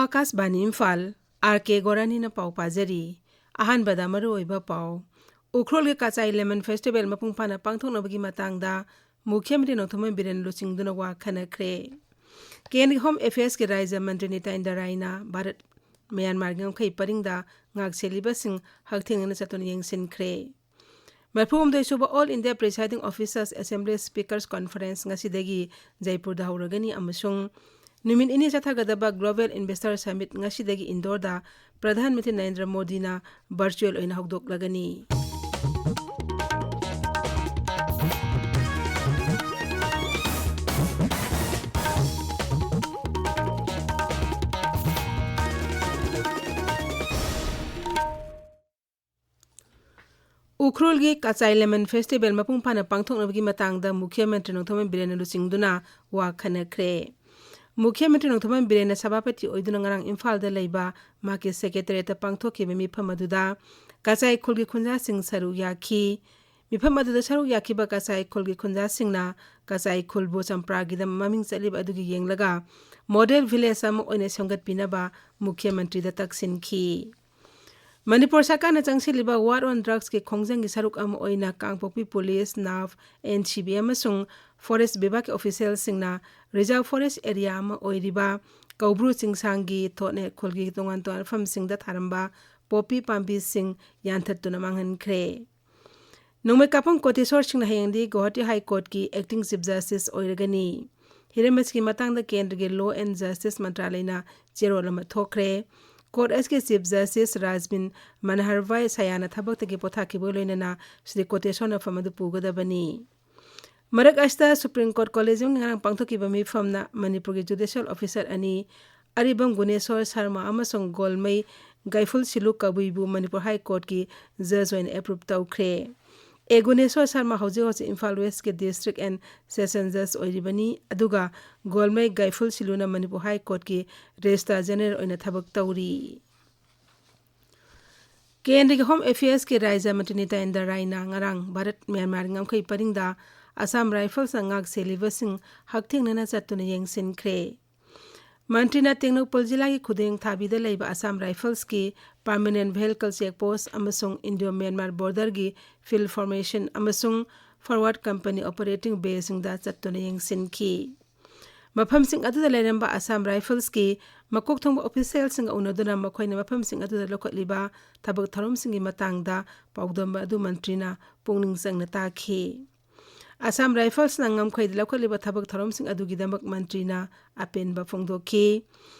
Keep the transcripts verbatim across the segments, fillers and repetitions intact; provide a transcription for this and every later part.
ꯑꯥꯀꯥꯁꯕꯥꯅꯤ Imphal, R ꯀꯦ ꯒꯣꯔꯥꯅꯤꯅ ꯄꯥꯎ ꯄꯥꯖꯔꯤ꯫ ꯑꯍꯥꯟꯕꯗ ꯃꯔꯨꯑꯣꯏꯕ ꯄꯥꯎ꯫ ꯎꯈ꯭ꯔꯨꯜꯒꯤ ꯀꯆꯥꯏ ꯂꯦꯃꯟ ꯐꯦꯁꯇꯤꯚꯦꯜ ꯃꯄꯨꯡ ꯐꯥꯅ ꯄꯥꯡꯊꯣꯛꯅꯕꯒꯤ ꯃꯇꯥꯡꯗ ꯃꯨꯈ꯭ꯌ ꯃꯟꯇ꯭ꯔꯤ ꯅꯣꯡꯊꯣꯝꯕꯝ ꯕꯤꯔꯦꯟ ꯂꯨꯆꯤꯡꯗꯨꯅ ꯋꯥ ꯈꯟꯅꯈ꯭ꯔꯦ꯫ ꯀꯦꯟꯗ꯭ꯔꯒꯤ ꯍꯣꯝ ꯑꯦꯐꯤꯌꯔꯁꯀꯤ ꯔꯥꯖ꯭ꯌ ꯃꯟꯇ꯭ꯔꯤ ꯅꯤꯇꯥꯏꯟꯗ꯭ꯔ ꯔꯥꯏꯅ ꯚꯥꯔꯠ ꯃ꯭ꯌꯥꯟꯃꯥꯔꯒꯤ ꯉꯝꯈꯩ ꯄꯔꯤꯡꯗ ꯉꯥꯛꯁꯦꯜꯂꯤꯕꯁꯤꯡ ꯍꯛꯊꯦꯡꯅꯅ ꯆꯠꯇꯨꯅ ꯌꯦꯡꯁꯤꯟꯈ꯭ꯔꯦ꯫ ꯃꯔꯤꯐꯨꯍꯨꯝꯗꯣꯏ ꯁꯨꯕ All India Presiding Officers Assembly Speakers Conference ꯉꯁꯤꯗꯒꯤ ꯖꯩꯄꯨꯔꯗ ꯍꯧꯔꯒꯅꯤ ꯑꯃꯁꯨꯡ ꯅꯨꯃꯤꯠ ꯅꯤꯅꯤ ꯆꯠꯊꯒꯗꯕ Global Investor Summit ꯉꯁꯤꯗꯒꯤ ꯏꯟꯗꯣꯔꯗ ꯄ꯭ꯔꯙꯥꯟ ꯃꯟꯇ꯭ꯔꯤ ꯅꯔꯦꯟꯗ꯭ꯔ ꯃꯣꯗꯤꯅ ꯚꯔꯆꯨꯑꯦꯜ ꯑꯣꯏꯅ ꯍꯧꯗꯣꯛꯂꯒꯅꯤ꯫ ꯎꯈ꯭ꯔꯨꯜꯒꯤ ꯀꯆꯥꯏ ꯂꯦꯃꯟ ꯐꯦꯁꯇꯤꯚꯦꯜ ꯃꯄꯨꯡ ꯐꯥꯅ ꯄꯥꯡꯊꯣꯛꯅꯕꯒꯤ ꯃꯇꯥꯡꯗ ꯃꯨꯈ꯭ꯌ ꯃꯟꯇ꯭ꯔꯤ ꯅꯣꯡꯊꯣꯝꯕꯝ ꯕꯤꯔꯦꯟꯅ ꯂꯨꯆꯤꯡꯗꯨꯅ ꯋꯥ ꯈꯟꯅꯈ꯭ꯔꯦ꯫ ꯃꯨꯈ꯭ꯌ ꯃꯟꯇ꯭ꯔꯤ ꯅꯣꯡꯊꯣꯝꯕꯝ ꯕꯤꯔꯦꯟꯅ ꯁꯚꯥꯄꯇꯤ ꯑꯣꯏꯗꯨꯅ ꯉꯔꯥꯡ ꯏꯝꯐꯥꯜꯗ ꯂꯩꯕ ꯃꯍꯥꯛꯀꯤ ꯁꯦꯀ꯭ꯔꯦꯇꯔꯤꯌꯦꯠꯇ ꯄꯥꯡꯊꯣꯛꯈꯤꯕ ꯃꯤꯐꯝ ꯑꯗꯨꯗ ꯀꯆꯥꯏ ꯈꯨꯜꯒꯤ ꯈꯨꯟꯖꯥꯁꯤꯡ ꯁꯔꯨꯛ ꯌꯥꯈꯤ꯫ ꯃꯤꯐꯝ ꯑꯗꯨꯗ ꯁꯔꯨꯛ ꯌꯥꯈꯤꯕ ꯀꯆꯥꯏ ꯈꯨꯜꯒꯤ ꯈꯨꯟꯖꯥꯁꯤꯡꯅ ꯀꯆꯥꯏ ꯈꯨꯜꯕꯨ ꯆꯝꯄ꯭ꯔꯥꯒꯤꯗꯃꯛ ꯃꯃꯤꯡ ꯆꯠꯂꯤꯕ ꯑꯗꯨꯒꯤ ꯌꯦꯡꯂꯒ ꯃꯣꯗꯦꯜ ꯚꯤꯂꯦꯖ ꯑꯃ ꯑꯣꯏꯅ ꯁꯦꯝꯒꯠꯄꯤꯅꯕ ꯃꯨꯈ꯭ꯌ ꯃꯟꯇ꯭ꯔꯤꯗ ꯇꯛꯁꯤꯟꯈꯤ꯫ ꯃꯅꯤꯄꯨꯔ ꯁꯔꯀꯥꯔꯅ ꯆꯪꯁꯤꯜꯂꯤꯕ War on Drugsꯀꯤ ꯈꯣꯡꯖꯪꯒꯤ ꯁꯔꯨꯛ ꯑꯃ ꯑꯣꯏꯅ ꯀꯥꯡꯄꯣꯛꯄꯤ ꯄꯨꯂꯤꯁ, ꯅꯥꯞ, ꯑꯦꯟ ꯁꯤ ꯕꯤ ꯑꯃꯁꯨꯡ ꯐꯣꯔꯦꯁ ꯕꯤꯚꯥꯒꯀꯤ ꯑꯣꯐꯤꯁꯤꯌꯦꯜꯁꯤꯡꯅ ꯔꯤꯖꯥꯔꯚ ꯐꯣꯔꯦꯁ ꯑꯦꯔꯤꯌꯥ ꯑꯃ ꯑꯣꯏꯔꯤꯕ ꯀꯧꯕ꯭ꯔꯨ ꯆꯤꯡꯁꯥꯡꯒꯤ ꯊꯣꯠꯅꯦ ꯈꯨꯜꯒꯤ ꯇꯣꯉꯥꯟ ꯇꯣꯉꯥꯟꯕ ꯃꯐꯝꯁꯤꯡꯗ ꯊꯥꯔꯝꯕ ꯄꯣꯄꯤ ꯄꯥꯝꯕꯤꯁꯤꯡ ꯌꯥꯟꯊꯠꯇꯨꯅ ꯃꯥꯡꯍꯟꯈ꯭ꯔꯦ꯫ ꯅꯣꯡꯃꯩ ꯀꯥꯞꯐꯝ ꯀꯣꯇꯦꯁꯣꯔꯁꯤꯡꯅ ꯍꯌꯦꯡꯗꯤ ꯒꯨꯋꯥꯍꯥꯇꯤ ꯍꯥꯏ ꯀꯣꯔꯠꯀꯤ acting chief justice ꯑꯣꯏꯔꯒꯅꯤ꯫ ꯍꯤꯔꯝ ꯑꯁꯤꯒꯤ ꯃꯇꯥꯡꯗ ꯀꯦꯟꯗ꯭ꯔꯒꯤ Law and Justice ꯃꯟꯇ꯭ꯔꯥꯂꯌꯅ ꯆꯦꯔꯣꯜ ꯑꯃ ꯊꯣꯛꯈ꯭ꯔꯦ꯫ ꯀꯣꯔꯠ ꯑꯁꯤꯒꯤ chief justice ꯔꯥꯖꯕꯤꯟ ꯃꯅꯍꯔꯚꯥꯏ ꯁꯌꯥꯅ ꯊꯕꯛꯇꯒꯤ ꯄꯣꯊꯥꯈꯤꯕꯒ ꯂꯣꯏꯅꯅ ꯁ꯭ꯔꯤ ꯀꯣꯇꯦꯁꯣꯔꯅ ꯐꯝ ꯑꯗꯨ ꯄꯨꯒꯗꯕꯅꯤ꯫ ꯃꯔꯛ ꯑꯁꯤꯗ ꯁꯨꯄ꯭ꯔꯤꯝ ꯀꯣꯔꯠ ꯀꯣꯂꯦꯖꯤꯌꯝꯒꯤ ꯉꯔꯥꯡ ꯄꯥꯡꯊꯣꯛꯈꯤꯕ ꯃꯤꯐꯝꯅ ꯃꯅꯤꯄꯨꯔꯒꯤ ꯖꯨꯗꯤꯁꯤꯌꯦꯜ ꯑꯣꯐꯤꯁꯥꯔ ꯑꯅꯤ, ꯑꯔꯤꯕꯝ ꯒꯨꯅꯦꯁꯣꯔ ꯁꯔꯃ ꯑꯃꯁꯨꯡ ꯒꯣꯜꯃꯩ ꯒꯥꯏꯐꯨꯜ ꯁꯤꯂꯨ ꯀꯕꯨꯏꯕꯨ ꯃꯅꯤꯄꯨꯔ ꯍꯥꯏ ꯀꯣꯔꯠꯀꯤ ꯖꯖ ꯑꯣꯏꯅ ꯑꯦꯄ꯭ꯔꯨꯚ ꯇꯧꯈ꯭ꯔꯦ꯫ ꯑꯦ ꯒꯨꯅꯦꯁꯣꯔ ꯁꯔꯃ ꯍꯧꯖꯤꯛ ꯍꯧꯖꯤꯛ ꯏꯝꯐꯥꯜ ꯋꯦꯁꯀꯤ ꯗꯤꯁꯇ꯭ꯔꯤꯛ ꯑꯦꯟ ꯁꯦꯁꯟ ꯖꯖ ꯑꯣꯏꯔꯤꯕꯅꯤ, ꯑꯗꯨꯒ ꯒꯣꯜꯃꯩ ꯒꯥꯏꯐꯨꯜ ꯁꯤꯂꯨꯅ ꯃꯅꯤꯄꯨꯔ ꯍꯥꯏ ꯀꯣꯔꯠꯀꯤ ꯔꯦꯖꯤꯁꯇ꯭ꯔꯥꯔ ꯖꯦꯅꯔꯦꯜ ꯑꯣꯏꯅ ꯊꯕꯛ ꯇꯧꯔꯤ꯫ ꯀꯦꯟꯗ꯭ꯔꯒꯤ ꯍꯣꯝ ꯑꯦꯐꯤꯌꯔꯁꯀꯤ ꯔꯥꯖ꯭ꯌ ꯃꯟꯇ꯭ꯔꯤ ꯅꯤꯇꯥꯏꯟꯗ꯭ꯔ ꯔꯥꯏꯅ ꯉꯔꯥꯡ ꯚꯥꯔꯠ ꯃ꯭ꯌꯥꯟꯃꯥꯔꯒꯤ ꯉꯝꯈꯩ ꯄꯔꯤꯡꯗ ꯑꯁꯥꯝ ꯔꯥꯏꯐꯜꯁꯅ ꯉꯥꯛ ꯁꯦꯜꯂꯤꯕꯁꯤꯡ ꯍꯛꯊꯦꯡꯅꯅ ꯆꯠꯇꯨꯅ ꯌꯦꯡꯁꯤꯟꯈ꯭ꯔꯦ꯫ ꯃꯟꯇ꯭ꯔꯤꯅ ꯇꯦꯡꯅꯧꯄꯜ ꯖꯤꯂꯥꯒꯤ ꯈꯨꯗꯦꯡ ꯊꯥꯕꯤꯗ ꯂꯩꯕ Assam ꯔꯥꯏꯐꯜꯁꯀꯤ Permanent Vehicle Check Post ꯑꯃꯁꯨꯡ Indo-Myanmar Borderꯒꯤ Field Formation ꯑꯃꯁꯨꯡ Forward Company Operating Baseꯁꯤꯡꯗ ꯆꯠꯇꯨꯅ ꯌꯦꯡꯁꯤꯟꯈꯤ꯫ ꯃꯐꯝꯁꯤꯡ ꯑꯗꯨꯗ ꯂꯩꯔꯝꯕ ꯑꯁꯥꯝ ꯔꯥꯏꯐꯜꯁꯀꯤ ꯃꯀꯣꯛ ꯊꯣꯡꯕ ꯑꯣꯐꯤꯁꯤꯌꯦꯜꯁꯤꯡꯒ ꯎꯅꯗꯨꯅ ꯃꯈꯣꯏꯅ ꯃꯐꯝꯁꯤꯡ ꯑꯗꯨꯗ ꯂꯧꯈꯠꯂꯤꯕ ꯊꯕꯛ ꯊꯧꯔꯝꯁꯤꯡꯒꯤ ꯃꯇꯥꯡꯗ ꯄꯥꯎꯗꯝ ꯑꯗꯨ ꯃꯟꯇ꯭ꯔꯤꯅ ꯄꯨꯛꯅꯤꯡ ꯆꯪꯅ ꯇꯥꯈꯤ꯫ ꯑꯁꯥꯝ ꯔꯥꯏꯐꯜꯁꯅ ꯉꯝꯈꯩꯗ ꯂꯧꯈꯠꯂꯤꯕ ꯊꯕꯛ ꯊꯧꯔꯝꯁꯤꯡ ꯑꯗꯨꯒꯤꯗꯃꯛ ꯃꯟꯇ꯭ꯔꯤꯅ ꯑꯄꯦꯟꯕ ꯐꯣꯡꯗꯣꯛꯈꯤ꯫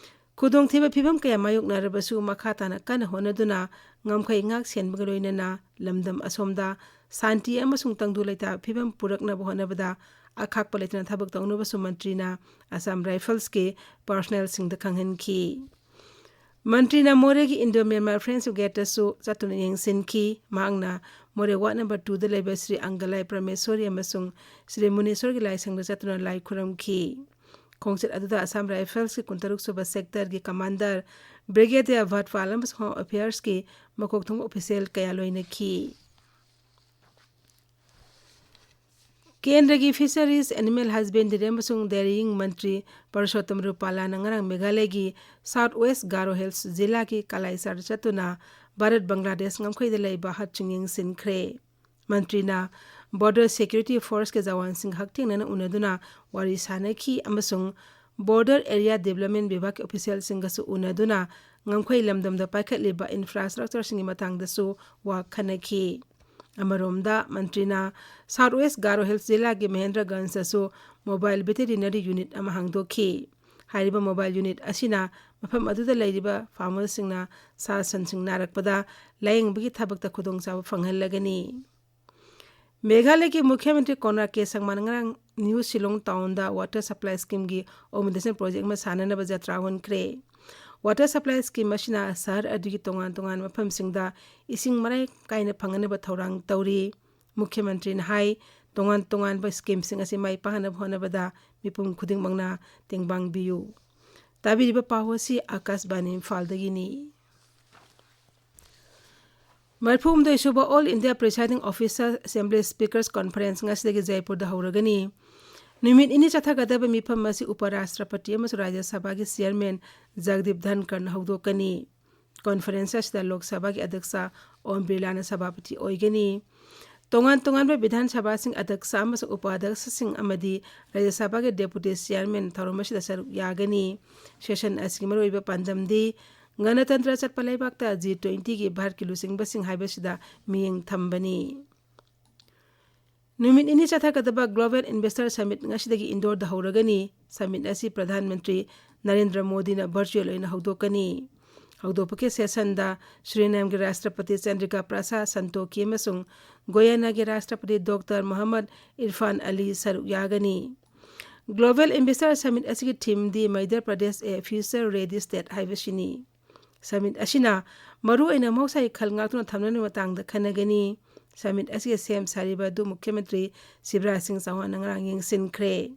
ꯈꯨꯗꯣꯡꯊꯤꯕ ꯐꯤꯕꯝ ꯀꯌꯥ ꯃꯥꯌꯣꯛꯅꯔꯕꯁꯨ ꯃꯈꯥ ꯇꯥꯅ ꯀꯟꯅ ꯍꯣꯠꯅꯗꯨꯅ ꯉꯝꯈꯩ ꯉꯥꯛ ꯁꯦꯟꯕꯒ ꯂꯣꯏꯅꯅ ꯂꯝꯗꯝ ꯑꯁꯣꯝꯗ ꯁꯥꯟꯇꯤ ꯑꯃꯁꯨꯡ ꯇꯪꯗꯨ ꯂꯩꯇꯥꯕ ꯐꯤꯕꯝ ꯄꯨꯔꯛꯅꯕ ꯍꯣꯠꯅꯕꯗ ꯑꯈꯥꯛꯄ ꯂꯩꯇꯅ ꯊꯕꯛ ꯇꯧꯅꯕꯁꯨ ꯃꯟꯇ꯭ꯔꯤꯅ ꯑꯁꯥꯝ ꯔꯥꯏꯐꯜꯁꯀꯤ ꯄꯔꯁꯣꯅꯦꯜꯁꯤꯡꯗ ꯈꯪꯍꯟꯈꯤ꯫ ꯃꯟꯇ꯭ꯔꯤꯅ ꯃꯣꯔꯦꯒꯤ Indo-Myanmar Friendship Gateꯇꯁꯨ ꯆꯠꯇꯨꯅ ꯌꯦꯡꯁꯤꯟꯈꯤ꯫ ꯃꯍꯥꯛꯅ ꯃꯣꯔꯦ ꯋꯥꯔꯗ ꯅꯝꯕꯔ ꯇꯨꯗ ꯂꯩꯕ ꯁ꯭ꯔꯤ ꯑꯪꯒꯂꯥꯏ ꯄ꯭ꯔꯃꯦꯁꯣꯔꯤ ꯑꯃꯁꯨꯡ ꯁ꯭ꯔꯤ ꯃꯨꯅꯦꯁꯣꯔꯒꯤ ꯂꯥꯏꯁꯪꯗ ꯆꯠꯇꯨꯅ ꯂꯥꯏ ꯈꯨꯔꯨꯝꯈꯤ꯫ ꯈꯣꯡꯆꯠ ꯑꯗꯨꯗ ꯑꯁꯥꯝ ꯔꯥꯏꯐꯜꯁꯀꯤ ꯀꯨꯟꯇꯔꯨꯛ ꯁꯨꯕ ꯁꯦꯛꯇꯔꯒꯤ ꯀꯃꯥꯟꯗꯔ ꯕ꯭ꯔꯤꯒꯦꯗꯤꯌꯔ ꯚꯠꯐꯥꯜ ꯑꯃꯁꯨꯡ ꯍꯣꯝ ꯑꯦꯐꯤꯌꯔꯁꯀꯤ ꯃꯀꯣꯛ ꯊꯣꯡꯕ ꯑꯣꯐꯤꯁꯤꯌꯦꯜ ꯀꯌꯥ ꯂꯣꯏꯅꯈꯤ꯫ ꯀꯦꯟꯗ꯭ꯔꯒꯤ ꯐꯤꯁꯔꯤꯁ, ꯑꯦꯅꯤꯃꯦꯜ ꯍꯁꯕꯦꯟꯗꯔꯤ ꯑꯃꯁꯨꯡ ꯗꯦꯔꯤꯡ ꯃꯟꯇ꯭ꯔꯤ ꯄꯔꯁꯣꯠꯇꯝ ꯔꯨꯄꯥꯂꯥꯅ ꯉꯔꯥꯡ ꯃꯦꯘꯥꯂꯌꯒꯤ ꯁꯥꯎꯊ ꯋꯦꯁ ꯒꯥꯔꯣ ꯍꯤꯜꯁ ꯖꯤꯂꯥꯒꯤ ꯀꯂꯥꯏꯆꯥꯔ ꯆꯠꯇꯨꯅ ꯚꯥꯔꯠ ꯕꯪꯒ꯭ꯂꯥꯗꯦꯁ ꯉꯝꯈꯩꯗ ꯂꯩꯕ ꯍꯠꯁꯤꯡ ꯌꯦꯡꯁꯤꯟꯈ꯭ꯔꯦ꯫ ꯃꯟꯇ꯭ꯔꯤꯅ ꯕꯣꯔꯗꯔ ꯁꯦꯀ꯭ꯌꯨꯔꯤꯇꯤ ꯐꯣꯔꯁꯀꯤ ꯖꯋꯥꯟꯁꯤꯡ ꯍꯛꯊꯦꯡꯅꯅ ꯎꯅꯗꯨꯅ ꯋꯥꯔꯤ ꯁꯥꯅꯈꯤ ꯑꯃꯁꯨꯡ ꯕꯣꯔꯗꯔ ꯑꯦꯔꯤꯌꯥ ꯗꯤꯕ꯭ꯂꯞꯃꯦꯟ ꯕꯤꯚꯥꯒꯀꯤ ꯑꯣꯐꯤꯁꯤꯌꯦꯜꯁꯤꯡꯒꯁꯨ ꯎꯅꯗꯨꯅ ꯉꯝꯈꯩ ꯂꯝꯗꯝꯗ ꯄꯥꯏꯈꯠꯂꯤꯕ ꯏꯟꯐ꯭ꯔꯥꯁ꯭ꯇ꯭ꯔꯛꯆꯔꯁꯤꯡꯒꯤ ꯃꯇꯥꯡꯗꯁꯨ ꯋꯥ ꯈꯟꯅꯈꯤ꯫ ꯑꯃꯔꯣꯝꯗ ꯃꯟꯇ꯭ꯔꯤꯅ ꯁꯥꯎꯊ ꯋꯦꯁ ꯒꯥꯔꯣ ꯍꯤꯜꯁ ꯖꯤꯂꯥꯒꯤ ꯃꯍꯦꯟꯗ꯭ꯔꯒꯟꯖꯇꯁꯨ ꯃꯣꯕꯥꯏꯜ ꯚꯦꯇꯦꯔꯤꯅꯔꯤ ꯌꯨꯅꯤꯠ ꯑꯃ ꯍꯥꯡꯗꯣꯛꯈꯤ꯫ ꯍꯥꯏꯔꯤꯕ ꯃꯣꯕꯥꯏꯜ ꯌꯨꯅꯤꯠ ꯑꯁꯤꯅ ꯃꯐꯝ ꯑꯗꯨꯗ ꯂꯩꯔꯤꯕ ꯐꯥꯔꯃꯔꯁꯤꯡꯅ ꯁꯥ ꯁꯟꯁꯤꯡ ꯅꯥꯔꯛꯄꯗ ꯂꯥꯌꯦꯡꯕꯒꯤ ꯊꯕꯛꯇ ꯈꯨꯗꯣꯡꯆꯥꯕ ꯐꯪꯍꯜꯂꯒꯅꯤ꯫ ꯃꯦꯘꯥꯂꯌꯒꯤ ꯃꯨꯈ꯭ꯌ ꯃꯟꯇ꯭ꯔꯤ ꯀꯣꯟꯔꯥꯗ ꯀꯦ ꯁꯪꯃꯥꯅ ꯉꯔꯥꯡ ꯅ꯭ꯌꯨ ꯁꯤꯂꯣꯡ ꯇꯥꯎꯟꯗ ꯋꯥꯇꯔ ꯁꯄ꯭ꯂꯥꯏ ꯁ꯭ꯀꯤꯝꯒꯤ ꯑꯣꯃꯤꯅꯦꯁꯟ ꯄ꯭ꯔꯣꯖꯦꯛ ꯑꯃ ꯁꯥꯟꯅꯅꯕ ꯖꯇ꯭ꯔꯥ ꯍꯣꯟꯈ꯭ꯔꯦ꯫ ꯋꯥꯇꯔ ꯁꯄ꯭ꯂꯥꯏ ꯁ꯭ꯀꯤꯝ ꯑꯁꯤꯅ ꯁꯍꯔ ꯑꯗꯨꯒꯤ ꯇꯣꯉꯥꯟ ꯇꯣꯉꯥꯟꯕ ꯃꯐꯝꯁꯤꯡꯗ ꯏꯁꯤꯡ ꯃꯔꯥꯡ ꯀꯥꯏꯅ ꯐꯪꯍꯟꯅꯕ ꯊꯧꯔꯥꯡ ꯇꯧꯔꯤ꯫ ꯃꯨꯈ꯭ꯌ ꯃꯟꯇ꯭ꯔꯤꯅ ꯍꯥꯏ, ꯇꯣꯉꯥꯟ ꯇꯣꯉꯥꯟꯕ ꯁ꯭ꯀꯤꯝꯁꯤꯡ ꯑꯁꯤ ꯃꯥꯏ ꯄꯥꯛꯍꯟꯅꯕ ꯍꯣꯠꯅꯕꯗ ꯃꯤꯄꯨꯝ ꯈꯨꯗꯤꯡꯃꯛꯅ ꯇꯦꯡꯕꯥꯡꯕꯤꯌꯨ꯫ ꯇꯥꯕꯤꯔꯤꯕ ꯄꯥꯎ ꯑꯁꯤ ꯑꯥꯀꯥꯁꯕꯥꯅꯤ ꯏꯝꯐꯥꯜꯗꯒꯤꯅꯤ꯫ ꯃꯔꯤꯐꯨꯍꯨꯝꯗꯣꯏ ꯁꯨꯕ All India Presiding Officer Assembly Speakers Conference ꯉꯁꯤꯗꯒꯤ ꯖꯩꯄꯨꯔꯗ ꯍꯧꯔꯒꯅꯤ꯫ ꯅꯨꯃꯤꯠ ꯅꯤꯅꯤ ꯆꯠꯊꯒꯗꯕ ꯃꯤꯐꯝ ꯑꯁꯤ ꯎꯄ ꯔꯥꯁꯇ꯭ꯔꯄꯇꯤ ꯑꯃꯁꯨꯡ ꯔꯥꯖ꯭ꯌ ꯁꯚꯥꯒꯤ ꯆꯤꯌꯔꯃꯦꯟ ꯖꯒꯗꯤꯞ ꯙꯟꯀꯔꯅ ꯍꯧꯗꯣꯛꯀꯅꯤ꯫ ꯀꯣꯟꯐꯔꯦꯟꯁ ꯑꯁꯤꯗ ꯂꯣꯛ ꯁꯚꯥꯒꯤ ꯑꯗ꯭ꯌꯛꯁ ꯑꯣꯝ ꯕꯤꯔꯂꯥꯅ ꯁꯚꯥꯄꯇꯤ ꯑꯣꯏꯒꯅꯤ꯫ ꯇꯣꯉꯥꯟ ꯇꯣꯉꯥꯟꯕ ꯕꯤꯙꯥꯟ ꯁꯚꯥꯁꯤꯡ ꯑꯗ꯭ꯌꯛꯁ ꯑꯃꯁꯨꯡ ꯎꯄ ꯑꯗ꯭ꯌꯛꯁꯁꯤꯡ ꯑꯃꯗꯤ ꯔꯥꯖ꯭ꯌ ꯁꯚꯥꯒꯤ ꯗꯦꯄꯨꯇꯤ ꯆꯤꯌꯔꯃꯦꯟ ꯊꯧꯔꯝ ꯑꯁꯤꯗ ꯁꯔꯨꯛ ꯌꯥꯒꯅꯤ꯫ ꯁꯦꯁꯟ ꯑꯁꯤꯒꯤ ꯃꯔꯨꯑꯣꯏꯕ ꯄꯥꯟꯗꯝꯗꯤ ꯒꯅꯇꯟꯇ꯭ꯔ ꯆꯠꯄ ꯂꯩꯕꯥꯛꯇ ꯖꯤ ꯇ꯭ꯋꯦꯟꯇꯤꯒꯤ ꯚꯥꯔꯠꯀꯤ ꯂꯨꯆꯤꯡꯕꯁꯤꯡ ꯍꯥꯏꯕꯁꯤꯗ ꯃꯤꯠꯌꯦꯡ ꯊꯝꯕꯅꯤ꯫ ꯅꯨꯃꯤꯠ ꯅꯤꯅꯤ ꯆꯠꯊꯒꯗꯕ Global Investor Summit ꯉꯁꯤꯗꯒꯤ ꯏꯟꯗꯣꯔꯗ ꯍꯧꯔꯒꯅꯤ꯫ Summit ꯑꯁꯤ ꯄ꯭ꯔꯙꯥꯟ ꯃꯟꯇ꯭ꯔꯤ ꯅꯔꯦꯟꯗ꯭ꯔ ꯃꯣꯗꯤꯅ ꯚꯔꯆꯨꯑꯦꯜ ꯑꯣꯏꯅ ꯍꯧꯗꯣꯛꯀꯅꯤ꯫ ꯍꯧꯗꯣꯛꯄꯒꯤ ꯁꯦꯁꯟꯗ ꯁꯨꯔꯤꯅꯥꯝꯒꯤ ꯔꯥꯁꯇ꯭ꯔꯄꯇꯤ ꯆꯟꯗ꯭ꯔꯤꯀꯥ ꯄ꯭ꯔꯁꯥꯗ ꯁꯟꯇꯣꯈꯤ ꯑꯃꯁꯨꯡ ꯒꯣꯌꯥꯅꯥꯒꯤ ꯔꯥꯁꯇ꯭ꯔꯄꯇꯤ ꯗꯣꯛꯇꯔ ꯃꯣꯍꯝꯃꯗ ꯏꯔꯐꯥꯟ ꯑꯂꯤ ꯁꯔꯨꯛ ꯌꯥꯒꯅꯤ꯫ Global Investor Summit ꯑꯁꯤꯒꯤ ꯊꯤꯝꯗꯤ Madhya Pradesh, a future ready state ꯍꯥꯏꯕꯁꯤꯅꯤ꯫ Summit ꯑꯁꯤꯅ ꯃꯔꯨꯑꯣꯏꯅ ꯃꯍꯧꯁꯥꯒꯤ ꯈꯜ ꯉꯥꯛꯇꯨꯅ ꯊꯝꯅꯕꯒꯤ ꯃꯇꯥꯡꯗ ꯈꯟꯅꯒꯅꯤ꯫ Summit ꯑꯁꯤꯒꯤ ꯁꯦꯝ ꯁꯥꯔꯤꯕ ꯑꯗꯨ ꯃꯨꯈ꯭ꯌ ꯃꯟꯇ꯭ꯔꯤ ꯁꯤꯕꯔꯥꯖ ꯁꯤꯡ ꯆꯧꯍꯥꯟꯅ ꯉꯔꯥꯡ ꯌꯦꯡꯁꯤꯟꯈ꯭ꯔꯦ꯫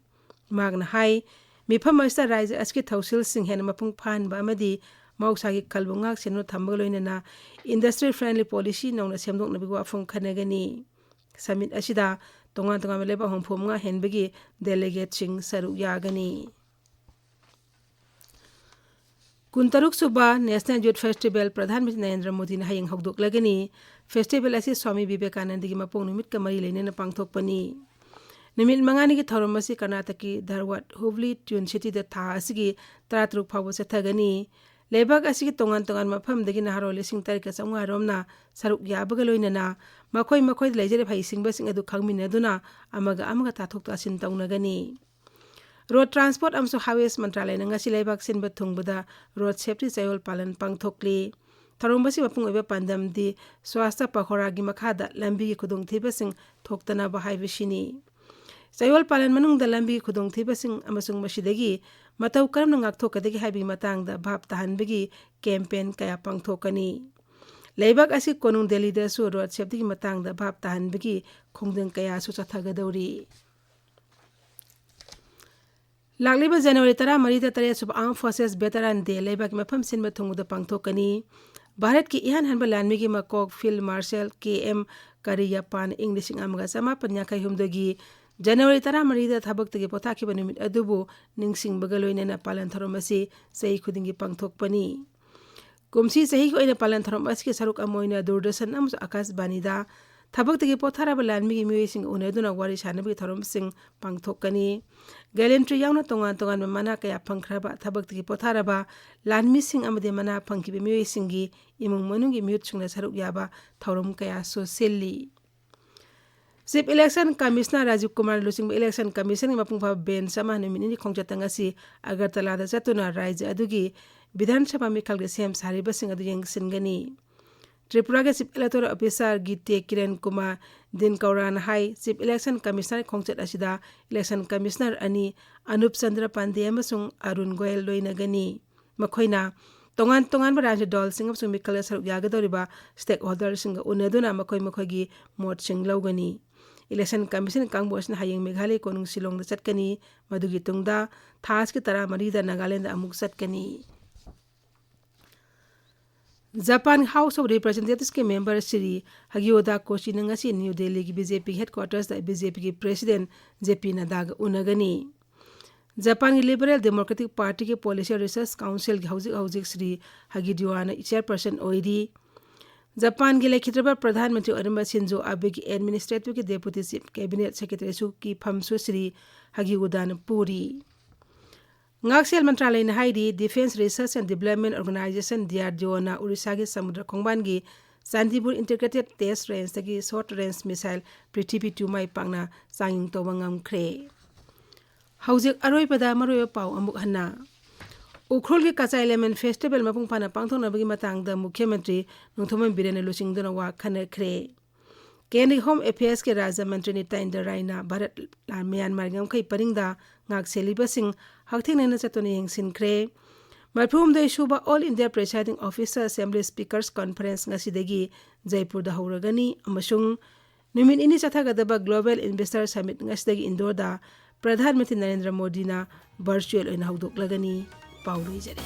ꯃꯍꯥꯛꯅ ꯍꯥꯏ, ꯃꯤꯐꯝ ꯑꯁꯤꯗ ꯔꯥꯖ꯭ꯌ ꯑꯁꯤꯒꯤ ꯊꯧꯁꯤꯜꯁꯤꯡ ꯍꯦꯟꯅ ꯃꯄꯨꯡ ꯐꯥꯍꯟꯕ ꯑꯃꯗꯤ ꯃꯍꯧꯁꯥꯒꯤ ꯈꯜꯕꯨ ꯉꯥꯛ ꯁꯦꯟꯅꯗꯨꯅ ꯊꯝꯕꯒ ꯂꯣꯏꯅꯅ industry friendly policy ꯅꯧꯅ ꯁꯦꯝꯗꯣꯛꯅꯕꯒꯤ ꯋꯥꯐꯝ ꯈꯟꯅꯒꯅꯤ꯫ Summit ꯑꯁꯤꯗ ꯇꯣꯉꯥꯟ ꯇꯣꯉꯥꯟꯕ ꯂꯩꯕꯥꯛ ꯍꯨꯝꯐꯨ ꯃꯉꯥ ꯍꯦꯟꯕꯒꯤ delegateꯁꯤꯡ ꯁꯔꯨꯛ ꯌꯥꯒꯅꯤ꯫ ꯀꯨꯟꯇꯔꯨꯛ ꯁꯨꯕ National Youth Festival Pradhan Mantri Narendra ꯃꯣꯗꯤꯅ ꯍꯌꯦꯡ ꯍꯧꯗꯣꯛꯂꯒꯅꯤ꯫ Festival ꯑꯁꯤ ꯁ꯭ꯋꯥꯃꯤ ꯕꯤꯕꯦꯀꯥꯅꯟꯗꯒꯤ ꯃꯄꯣꯛ ꯅꯨꯃꯤꯠꯀ ꯃꯔꯤ ꯂꯩꯅꯅ ꯄꯥꯡꯊꯣꯛꯄꯅꯤ꯫ ꯅꯨꯃꯤꯠ ꯃꯉꯥꯅꯤꯒꯤ ꯊꯧꯔꯝ ꯑꯁꯤ ꯀꯔꯅꯥꯇꯀꯀꯤ ꯙꯥꯔꯋꯥꯗ ꯍꯨꯕ꯭ꯂꯤ ꯇ꯭ꯋꯤꯟ ꯁꯤꯇꯤꯗ ꯊꯥ ꯑꯁꯤꯒꯤ ꯇꯔꯥꯇꯔꯨꯛ ꯐꯥꯎꯕ ꯆꯠꯊꯒꯅꯤ꯫ ꯂꯩꯕꯥꯛ ꯑꯁꯤꯒꯤ ꯇꯣꯉꯥꯟ ꯇꯣꯉꯥꯟꯕ ꯃꯐꯝꯗꯒꯤ ꯅꯍꯥꯔꯣꯜ ꯂꯤꯁꯤꯡ ꯇꯔꯦꯠꯀ ꯆꯥꯝꯃꯉꯥ ꯔꯣꯝꯅ ꯁꯔꯨꯛ ꯌꯥꯕꯒ ꯂꯣꯏꯅꯅ ꯃꯈꯣꯏ ꯃꯈꯣꯏꯗ ꯂꯩꯖꯔꯤꯕ ꯍꯩꯁꯤꯡꯕꯁꯤꯡ ꯑꯗꯨ ꯈꯪꯃꯤꯟꯅꯗꯨꯅ ꯑꯃꯒ ꯑꯃꯒ ꯇꯥꯊꯣꯛ ꯇꯥꯁꯤꯟ ꯇꯧꯅꯒꯅꯤ꯫ Road Transport ꯑꯃꯁꯨꯡ Highways ꯃꯟꯇ꯭ꯔꯥꯂꯌꯅ ꯉꯁꯤ ꯂꯩꯕꯥꯛ ꯁꯤꯟꯕ ꯊꯨꯡꯕꯗ road safety ꯆꯌꯣꯜ ꯄꯥꯂꯟ ꯄꯥꯡꯊꯣꯛꯂꯤ꯫ ꯊꯧꯔꯝ ꯑꯁꯤ ꯃꯄꯨꯡ ꯑꯣꯏꯕ ꯄꯥꯟꯗꯝꯗꯤ ꯁ꯭ꯋꯥꯁꯊ ꯄꯈꯣꯔꯥꯒꯤ ꯃꯈꯥꯗ ꯂꯝꯕꯤꯒꯤ ꯈꯨꯗꯣꯡꯊꯤꯕꯁꯤꯡ ꯊꯣꯛꯇꯅꯕ ꯍꯥꯏꯕꯁꯤꯅꯤ꯫ ꯆꯌꯣꯜ ꯄꯥꯂꯟ ꯃꯅꯨꯡꯗ ꯂꯝꯕꯤꯒꯤ ꯈꯨꯗꯣꯡꯊꯤꯕꯁꯤꯡ ꯑꯃꯁꯨꯡ ꯃꯁꯤꯗꯒꯤ ꯃꯇꯧ ꯀꯔꯝꯅ ꯉꯥꯛꯊꯣꯛꯀꯗꯒꯦ ꯍꯥꯏꯕꯒꯤ ꯃꯇꯥꯡꯗ ꯚꯥꯞ ꯇꯥꯍꯟꯕꯒꯤ campaign ꯀꯌꯥ ꯄꯥꯡꯊꯣꯛꯀꯅꯤ꯫ ꯂꯩꯕꯥꯛ ꯑꯁꯤ ꯀꯣꯅꯨꯡ ꯗꯦꯜꯂꯤꯗꯁꯨ road safetyꯒꯤ ꯃꯇꯥꯡꯗ ꯚꯥꯞ ꯇꯥꯍꯟꯕꯒꯤ ꯈꯣꯡꯖꯪ ꯀꯌꯥꯁꯨ ꯆꯠꯊꯒꯗꯧꯔꯤ꯫ ꯂꯥꯛꯂꯤꯕ ꯖꯅꯋꯥꯔꯤ ꯇꯔꯥꯃꯔꯤꯗ ꯇꯔꯦꯠ ꯁꯨꯕ Armed Forces Veteran Day ꯂꯩꯕꯥꯛꯀꯤ ꯃꯐꯝ ꯁꯤꯟꯕ ꯊꯨꯡꯅꯗ ꯄꯥꯡꯊꯣꯛꯀꯅꯤ꯫ ꯚꯥꯔꯠꯀꯤ ꯏꯍꯥꯟ ꯍꯥꯟꯕ ꯂꯥꯟꯃꯤꯒꯤ ꯃꯀꯣꯛ Field Marshal ꯀꯦ ꯑꯦꯝ ꯀꯔꯤꯌꯞꯄꯥꯟ ꯏꯪ ꯂꯤꯁꯤꯡ ꯑꯃꯒ ꯆꯃꯥꯄꯟ ꯌꯥꯡꯈꯩ ꯍꯨꯝꯗꯣꯏꯒꯤ ꯖꯅꯋꯥꯔꯤ ꯇꯔꯥꯃꯔꯤꯗ ꯊꯕꯛꯇꯒꯤ ꯄꯣꯊꯥꯈꯤꯕ ꯅꯨꯃꯤꯠ ꯑꯗꯨꯕꯨ ꯅꯤꯡꯁꯤꯡꯕꯒ ꯂꯣꯏꯅꯅ ꯄꯥꯂꯟ ꯊꯧꯔꯝ ꯑꯁꯤ ꯆꯍꯤ ꯈꯨꯗꯤꯡꯒꯤ ꯄꯥꯡꯊꯣꯛꯄꯅꯤ꯫ ꯀꯨꯝꯁꯤ ꯆꯍꯤꯒꯤ ꯑꯣꯏꯅ ꯄꯥꯂꯟ ꯊꯧꯔꯝ ꯑꯁꯤꯒꯤ ꯁꯔꯨꯛ ꯑꯃ ꯑꯣꯏꯅ ꯗꯨꯔꯗꯔꯁꯟ ꯑꯃꯁꯨꯡ ꯑꯀꯥꯁꯕꯥꯅꯤꯗ ꯊꯕꯛꯇꯒꯤ ꯄꯣꯊꯥꯔꯕ ꯂꯥꯟꯃꯤꯒꯤ ꯃꯤꯑꯣꯏꯁꯤꯡꯒ ꯎꯅꯗꯨꯅ ꯋꯥꯔꯤ ꯁꯥꯅꯕꯒꯤ ꯊꯧꯔꯝꯁꯤꯡ ꯄꯥꯡꯊꯣꯛꯀꯅꯤ꯫ ꯒꯦꯂꯦꯟꯇ꯭ꯔꯤ ꯌꯥꯎꯅ ꯇꯣꯉꯥꯟ ꯇꯣꯉꯥꯟꯕ ꯃꯅꯥ ꯀꯌꯥ ꯐꯪꯈ꯭ꯔꯕ ꯊꯕꯛꯇꯒꯤ ꯄꯣꯊꯥꯔꯕ ꯂꯥꯟꯃꯤꯁꯤꯡ ꯑꯃꯗꯤ ꯃꯅꯥ ꯐꯪꯈꯤꯕ ꯃꯤꯑꯣꯏꯁꯤꯡꯒꯤ ꯏꯃꯨꯡ ꯃꯅꯨꯡꯒꯤ ꯃꯤꯍꯨꯠꯁꯤꯡꯅ ꯁꯔꯨꯛ ꯌꯥꯕ ꯊꯧꯔꯝ ꯀꯌꯥꯁꯨ ꯁꯤꯜꯂꯤ꯫ Chief Election Commissioner Rajiv Kumar ꯂꯨꯆꯤꯡꯕ Election Commission ꯒꯤ ꯃꯄꯨꯡ ꯐꯥꯕ bench ꯑꯃ ꯅꯨꯃꯤꯠ ꯅꯤꯅꯤ ꯈꯣꯡꯆꯠꯇ ꯉꯁꯤ ꯑꯒꯔꯇꯂꯥꯗ ꯆꯠꯇꯨꯅ ꯔꯥꯖ꯭ꯌ ꯑꯗꯨꯒꯤ ꯕꯤꯙꯥꯟ ꯁꯚꯥ ꯃꯤꯈꯜꯒꯤ ꯁꯦꯝ ꯁꯥꯔꯤꯕꯁꯤꯡ ꯑꯗꯨ ꯌꯦꯡꯁꯤꯟꯒꯅꯤ꯫ ꯇ꯭ꯔꯤꯄꯨꯔꯥꯒꯤ Chief Electoral Officer ꯒꯤꯇꯦ Kiran Kumar ꯗꯤꯟꯀꯧꯔꯥꯅ ꯍꯥꯏ, Chief Election Commissioner ꯈꯣꯡꯆꯠ ꯑꯁꯤꯗ Election Commissioner ꯑꯅꯤ, ꯑꯅꯨꯞ ꯆꯟꯗ꯭ꯔ ꯄꯥꯟꯗꯦ ꯑꯃꯁꯨꯡ ꯑꯔꯨꯟ ꯒꯣꯌꯜ ꯂꯣꯏꯅꯒꯅꯤ꯫ ꯃꯈꯣꯏꯅ ꯇꯣꯉꯥꯟ ꯇꯣꯉꯥꯟꯕ ꯔꯥꯖꯅꯤꯇꯤ ꯗꯜꯁꯤꯡ ꯑꯃꯁꯨꯡ ꯃꯤꯈꯜꯗ ꯁꯔꯨꯛ ꯌꯥꯒꯗꯧꯔꯤꯕ stakeholderꯁꯤꯡꯒ ꯎꯅꯗꯨꯅ ꯃꯈꯣꯏ ꯃꯈꯣꯏꯒꯤ ꯃꯣꯠꯁꯤꯡ ꯂꯧꯒꯅꯤ꯫ Election Commission ꯀꯥꯡꯕꯨ ꯑꯁꯤꯅ ꯍꯌꯦꯡ ꯃꯦꯘꯥꯂꯌ ꯀꯣꯅꯨꯡ ꯁꯤꯂꯣꯡꯗ ꯆꯠꯀꯅꯤ꯫ ꯃꯗꯨꯒꯤ ꯇꯨꯡꯗ ꯊꯥ ꯑꯁꯤꯒꯤ ꯇꯔꯥꯃꯔꯤꯗ ꯅꯥꯒꯥꯂꯦꯟꯗ ꯑꯃꯨꯛ ꯆꯠꯀꯅꯤ꯫ ꯖꯄꯥꯟ House of Representatives ꯀꯤ member ꯁ꯭ꯔꯤ ꯍꯒꯤꯑꯣꯗꯥ ꯀꯣꯆꯤꯅ ꯉꯁꯤ ꯅ꯭ꯌꯨ ꯗꯦꯜꯂꯤꯒꯤ BJP headquarters ꯗ BJP ꯒꯤ President JP ꯅꯗꯥꯒ ꯎꯅꯒꯅꯤ꯫ ꯖꯄꯥꯟꯒꯤ Liberal Democratic Party ꯒꯤ Policy Research Council ꯒꯤ ꯍꯧꯖꯤꯛ ꯍꯧꯖꯤꯛ ꯁ꯭ꯔꯤ ꯍꯒꯤꯗꯤꯌꯣꯅ chairperson ꯑꯣꯏꯔꯤ꯫ ꯖꯄꯥꯟꯒꯤ ꯂꯩꯈꯤꯗ꯭ꯔꯕ ꯄ꯭ꯔꯙꯥꯟ ꯃꯟꯇ꯭ꯔꯤ ꯑꯣꯏꯔꯝꯕ ꯁꯤꯟꯖꯣ ꯑꯥꯕꯦꯒꯤ administrative ꯒꯤ Deputy Chief Cabinet Secretary ꯁꯨ ꯀꯤ ꯐꯝꯁꯨ ꯁ꯭ꯔꯤ ꯍꯒꯤꯎꯗꯥꯅ ꯄꯨꯔꯤ꯫ ꯉꯥꯛꯁꯦꯜ ꯃꯟꯇ꯭ꯔꯥꯂꯌꯅ ꯍꯥꯏꯔꯤ, Defence Research and Development Organisation, DRDO ꯅ ꯎꯔꯤꯁꯥꯒꯤ ꯁꯃꯨꯗ꯭ꯔ ꯈꯣꯡꯕꯥꯟꯒꯤ ꯆꯥꯟꯗꯤꯄꯨꯔ Integrated Test Range ꯗꯒꯤ short range missile Prithvi two ꯃꯥꯏ ꯄꯥꯛꯅ ꯆꯥꯡꯌꯦꯡ ꯇꯧꯕ ꯉꯝꯈ꯭ꯔꯦ꯫ ꯍꯧꯖꯤꯛ ꯑꯔꯣꯏꯕꯗ ꯃꯔꯨꯑꯣꯏꯕ ꯄꯥꯎ ꯑꯃꯨꯛ ꯍꯟꯅ꯫ ꯎꯈ꯭ꯔꯨꯜꯒꯤ ꯀꯆꯥꯏ ꯂꯦꯃꯦꯟ festival ꯃꯄꯨꯡ ꯐꯥꯅ ꯄꯥꯡꯊꯣꯛꯅꯕꯒꯤ ꯃꯇꯥꯡꯗ ꯃꯨꯈ꯭ꯌ ꯃꯟꯇ꯭ꯔꯤ ꯅꯣꯡꯊꯣꯝꯕꯝ ꯕꯤꯔꯦꯟꯅ ꯂꯨꯆꯤꯡꯗꯨꯅ ꯋꯥ ꯈꯟꯅꯈ꯭ꯔꯦ꯫ ꯀꯦꯟꯗ꯭ꯔꯒꯤ Home Affairs ꯀꯤ ꯔꯥꯖ꯭ꯌ ꯃꯟꯇ꯭ꯔꯤ ꯅꯤꯇꯥꯏꯟꯗ꯭ꯔ ꯔꯥꯏꯅ ꯚꯥꯔꯠ ꯂꯥꯟ ꯃ꯭ꯌꯥꯟꯃꯥꯔꯒꯤ ꯉꯝꯈꯩ ꯄꯔꯤꯡꯗ ꯉꯥꯛ ꯁꯦꯜꯂꯤꯕꯁꯤꯡ ꯍꯛꯊꯦꯡꯅꯅ ꯆꯠꯇꯨꯅ ꯌꯦꯡꯁꯤꯟꯈ꯭ꯔꯦ꯫ ꯃꯔꯤꯐꯨꯍꯨꯝꯗꯣꯏ ꯁꯨꯕ All India Presiding Officer Assembly Speakers Conference ꯉꯁꯤꯗꯒꯤ ꯖꯩꯄꯨꯔꯗ ꯍꯧꯔꯒꯅꯤ ꯑꯃꯁꯨꯡ ꯅꯨꯃꯤꯠ ꯅꯤꯅꯤ ꯆꯠꯊꯒꯗꯕ Global Investor Summit ꯉꯁꯤꯗꯒꯤ ꯏꯟꯗꯣꯔꯗ ꯄ꯭ꯔꯙꯥꯟ ꯃꯟꯇ꯭ꯔꯤ ꯅꯔꯦꯟꯗ꯭ꯔ ꯃꯣꯗꯤꯅ virtual ꯑꯣꯏꯅ ꯍꯧꯗꯣꯛꯂꯒꯅꯤ꯫ ꯄꯥꯎ ꯂꯣꯏꯖꯔꯦ꯫